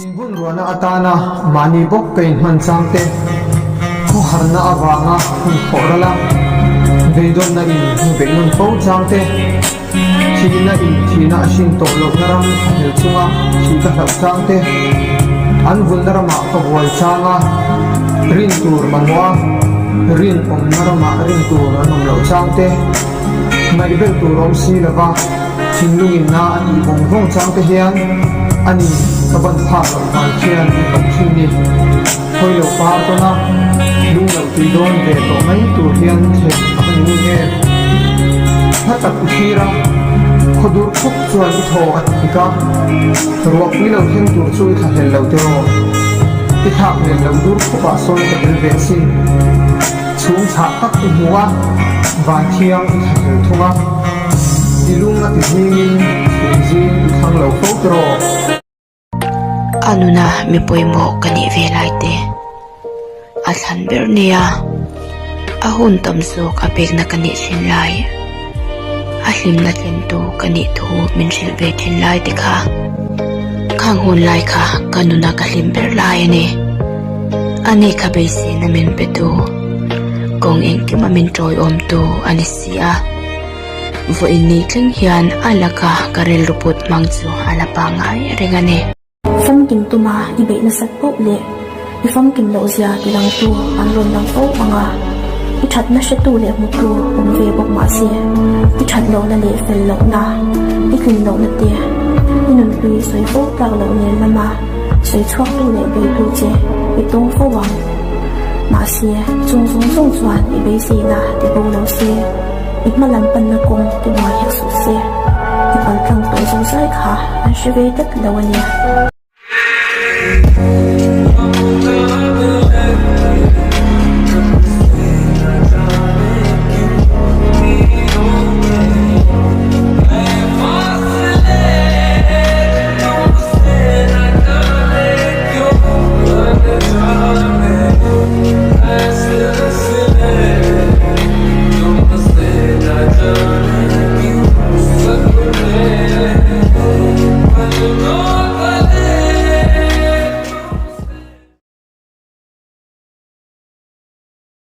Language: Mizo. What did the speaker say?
Inbunruahna atana mahni bawk ka inhman chang te, khawharna avanga hun khawh ral a, beidawnna in hmu beih nawn fo chang te, thihna in thihna a hrin tawh lohna ram a hel chunga thih ka hlauh chang te, an vulna ramah ka buai chang a, rin tur mamawh a, rin awmna ramah rin tur an awm loh chang te, ngaihbel tur awm si lova. Thinlungin na a tih vawng vawng chang te hian a ni ka ban phak loh vang khian i koh thin ni. Hawi lo par tawn a, lung loh tui dawn ve tawh mai tur hian thlen a va ni ngun em. Hla tak i thlir a, khaw dur khup chuan i thaw a tik a, ruahpui lo thleng tur chu i thlahlel lo tiraw? I thlak lel loh dur khupah sawn ka tel ve asin. Chhung chhah tak i hmu a, van thiang i thlahlel thung a. I lung a ti zingin chhum zing i thlang lo fo tiraw? A nuna mi pawimawh ka nih ve lai te a thlan ber nia, a hun tam zawk a pekna ka nih thin lai, a hlimna tlentu ka nih thu min hrilh ve thin lai te kha khang hun lai kha ka nuna ka hlim ber lai a ni. Ani kha beiseina min petu, kawng engkima min tawiawmtu a ni si a. Vawiin ni thleng hian a laka ka rilru put hmang chu a la pangngai reng a ni. Famkim tuma i beih nasat poh leh i famkim loh zia ti langtu an rawn lang fo ang a, i thatna hretu leh hmutu awm ve bawk mah se, i that lohna leh fel lohna, i tlin lohna te, i nunhlui sawi fo tlak loh nen lama sawi chhuaktu leh beitu che i tawng fo ang. Mahse, chung zawng zawng chuan i beiseina ti bo lo se. I hma lam panna kawng ti buai hek suh se, i paltlang tawh zo zai kha an hre ve tlat lo a nia.